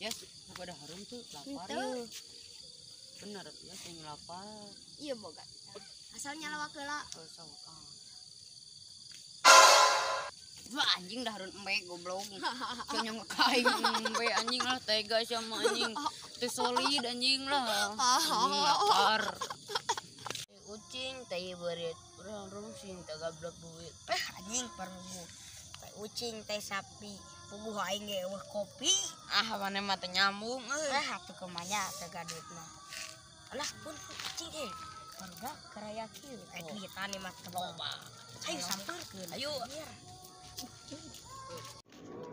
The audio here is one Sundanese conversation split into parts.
Yes, buka ada harum tuh, lapar ya. Bener, ya sing lapar. Iya boga. Asal nyala heula. Oh, sok. Wah, anjing dah harun embe goblok. Cenah ka aing embe anjing lah tega sama anjing. Teu solid anjing lah. Anjing lapar. Ucing teh beureut urang rungsing teh gablek duit. Anjing perlu. Teh ucing teh sapi. Puguh aing ge eueuh kopi. Ah, maneh mah teu nyambung euy. Atuh kumaha teh gaduitna. Alah pun ucing eh. Barudak karaya kieu. Duitan mah teu loba. Ayo sampeurkeun. Ayo.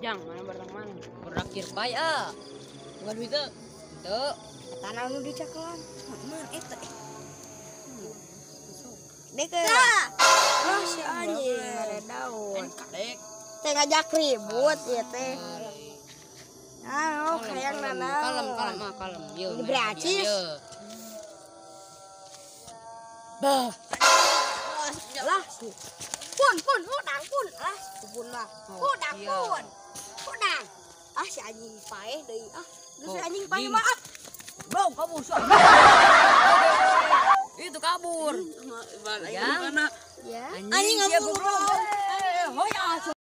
Jang, mana barang mana? Berakhir bae ah. Bukan duit teu. Teu. Tanah nu dicakelan. Man eta. Dek. Lah si anjing mere daun. Dek. Teh ngajak ribut ieu teh. Ah, oh hayang nana. Kalem, kalem, ah, kalem. Ieu. Beracis. Bah. Lah. Pun, pun, udang pun. Lah, pun lah. Udang pun. Udang. Ah, si anjing paeh deui. Ah, geus si anjing paeh mah. Ah. Bro, kabur. Itu kabur. Ya. Anjing kabur. Hoya.